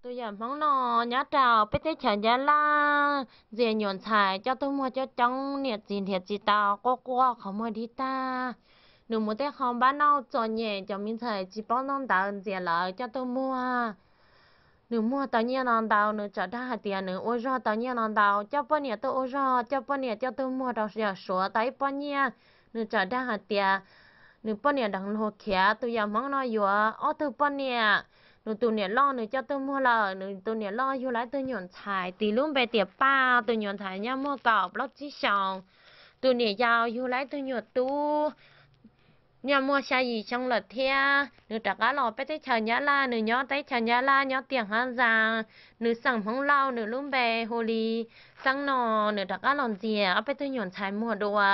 Tus yawm Hmoob no nyob rau peb teb chaws Nyab Laj ntxias nyuam ntxhais coj tuaj muag coob coob, niam txiv nrhiav tsis tau, quaj quaj qhov muag dig tag. Nws mus tej qho npab nauj txom nyem, cov me ntxhais tsis paub ntaub ntawv ntxias lawv coj tuaj muag. Nws muag tau nyiaj no ntau, nws txawm dag hais tias nws ua zog tau nyiaj no ntau, coj poj niam tuaj ua zog, coj poj niam coj tuaj muag rau yawm Suav tau ib pob nyiaj. Nws txawm dag hais tias nws poj niam deev luag khiav, tus yawm Hmoob no yuav ob tug poj niam. Nws tus niam loj nws coj tuaj muag lawm, nws tus niam loj yug lawv ib tug nyuam ntxhais tis lub npe tias Paj, tus nyuam ntxhais nyob muaj kaum plaub tsib xyoos. Tus niam yau yug lawv ib tug nyuam tub nyob muaj xya yim xyoo lawm thiab. Nws rov qab los peb teb chaws Nyab Laj, nws nyob teb chaws Nyab Laj nyob tiaj Hav Zas. Nws xeem Hmoob Lauj, nws lub npe hu li Xeeb no. Nws rov qab los ntxias ob peb tug nyuam ntxhais muag dua.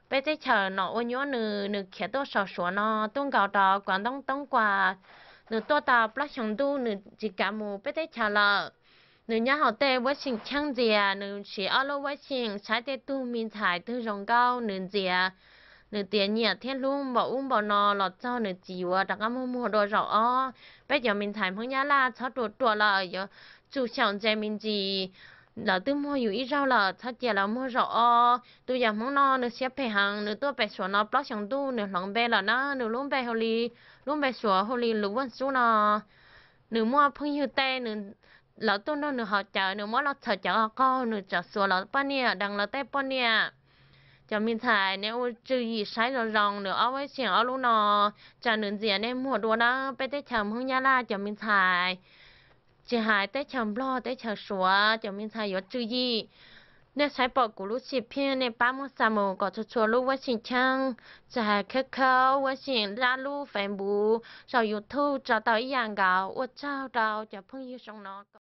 Peb teb chaws no ua nyuab nws, nws khiav tuaj saum Suav no tuaj nkaus rau Kuam Ntoob Toob Kuas. Nws tuaj tau plaub xyoos ntuj nws tsis kam mus peb teb chaws lawm. Nws nyob hauv tej web seem cheeb ntxias, nws siv ob lub web seem saib tej tug me ntxhais twg zoo nkauj nws ntxias. Nws tias nyiam thiab hlub npaum ub npaum no los txog nws tsis yuav, rov qab muag muag dua zaum ob. Peb cov me ntxhais Hmoob Nyab Laj txhob ruam ruam lawm, yuav tsum xyaum ntse me ntsis. Lawv twb muag yus ib zaug lawm, txhob cia lawv muag zaum ob. Tus yawm Hmoob no nws siab phem heev, nws tuaj pem Suav no plaub xyoos ntuj nws hloov npe lawm na, nws lub npe hu li, lub npe Suav hu li Lus Vaj Sub no. Nws muaj phooj ywg tej, nws, lawv tuaj nrog nws haus cawv, nws muab los txhawm cawv qaug, nws txawm xuas lawv poj niam, deev lawv tej poj niam. Cov me ntxhais nej ua tswv yim saib zoo zoo nws ob web seem ob lub no, tsam nws ntxias nej muag dua na. Peb teb chaws Hmoob Nyab Laj cov me ntxhais, tsis hais teb chaws Nplog teb chaws Suav cov me ntxhais yuav tswv yim. Nej saib pom kuv lub sij phiaj nej pab muab xa mus kom txhua txhua lub web seem cheeb, tsis hais khawb khawb web seem, dab lub Facebook, saum YouTube tso tau ib yam nkaus. Ua tsaug rau cov phooj ywg zoo no.